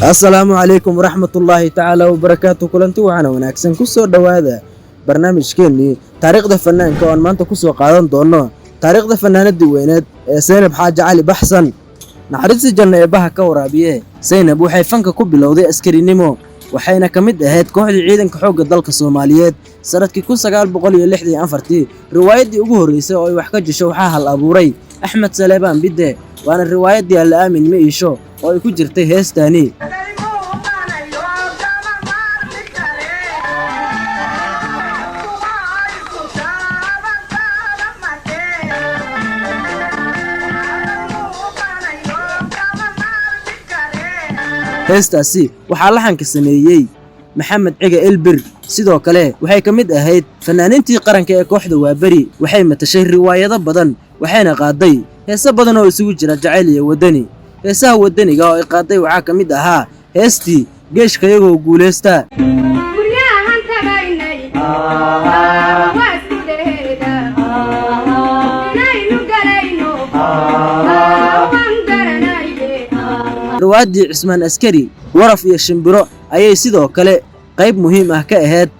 Asalaamu calaykum waraxmatullaahi tacaala wabarakaatu. Kulanti waxaana wanaagsan, ku soo dhowaada barnaamijkeennii taariikhda fanaanka oo aan maanta kusoo qaadan doono taariikhda fanaanadii weyneed ee Saynab Xaaji Cali Baxsan. Naxariistii janno eebbaha ka waraabiye. Saynab waxay fanka ku bilowday askarinimo, waxayna ka mid ahayd kooxdii ciidanka xoogga dalka Soomaaliyeed sanadkii 1964-tii. Riwaayaddii ugu horreysay oo ay wax ka jisho waxaa hal abuuray Axmed Saleebaan Bidde, waana riwaayaddii Alla Aamin Ma Iisho oo ay ku jirtay heestaani. Heestaasi waxaa laxanka sameeyey Maxamed Ciga Elbir. Sidoo kale waxay ka mid ahayd fanaaniintii qaranka ee kooxda Waaberi. Waxay matashay riwaayado badan, waxayna qaaday heese badan oo isugu jira jacayl iyo waddani. Heesaha waddaniga oo ay qaaday waxaa ka mid ahaa heestii Geeshkayagoo Guulaysta. Guryahan tagaynay waa iskudeeda inaynu galayno waan garanaye. Riwaayaddii Cismaan Askari, Waraf iyo Shimbiro ayay sidoo kale qayb muhiim ah ka ahayd.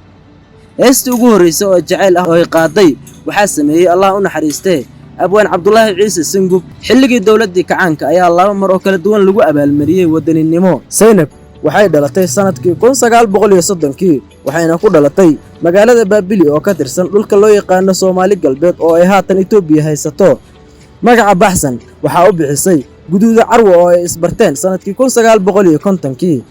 Heestii ugu horraysay oo jacayl ah oo ay qaaday waxaa sameeyey, Allah u naxariistee, Abwaan Cabdulaahi Ciise Singub. Xilligii dowladdii kacaanka ayaa laba mar oo kala duwan lagu abaalmariyey wadaninimo. Saynab waxay dhalatay sanadkii 1930-kii, waxayna ku dhalatay magaalada Baabili oo ka tirsan dhulka loo yaqaano Soomaali Galbeed oo ay haatan Itoobiya haysato. Magaca Baxsan waxaa u bixisay Guduuda Carwo oo ay isbarteen sanadkii 1950-kii.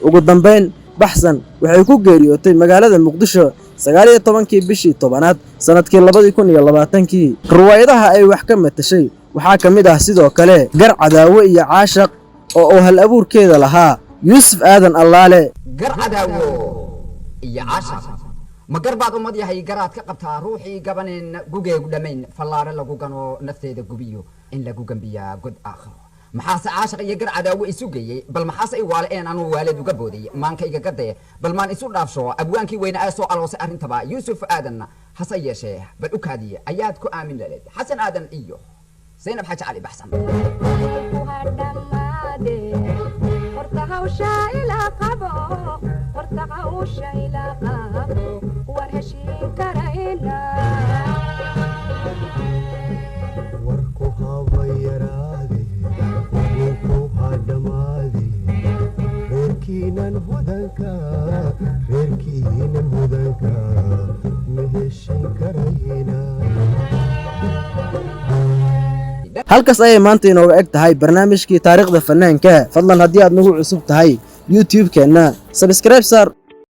Ugu dambayn, Baxsan waxay ku geeriyootay magaalada Muqdisho 19-kii bishii 10-aad sanadkii 2020-kii. Riwaayadaha ay wax ka matashay waxaa ka mid ah sidoo kale Gar Cadaawe iyo Caashaq oo uu hal abuurkeeda lahaa Yuusuf Aadan Allaale. Gar Cadaawo iyo Caashaq, ma gar baad ummad yahay garaad ka qabtaa? Ruuxii gabaneen gugeegu dhammayn, fallaare lagu gano, nafteeda gubiyo, in lagu gambiyaa god aakhiro. Maxaase Caashaq iyo Gar Cadaawo isu geeyey? Bal maxaase i waale een anuu waaleed uga booday maankayga gadee? Bal maan isu dhaafsho abwaankii weyne ee soo aloosay arrintaba, Yuusuf Aadan. Hase yeeshee bal u kaadiye ayaad ku aamin laleed Xasan Aadan iyo Zaynab Xaaji Cali Baxsan. Horta hawsha ilaa qabo, horta hawsha ilaa qabo, waan heshiin karayna. Warku haba yaraade, wuxuu ha dhammaade, reerkiinan hodanka, reerkiinan hodanka ma heshin karayna. Halkaas ayay maanta inooga eg tahay barnaamijkii taariikhda fanaanka. Fadlan, haddii aad nagu cusub tahay YouTube-keenna, subscribe saar.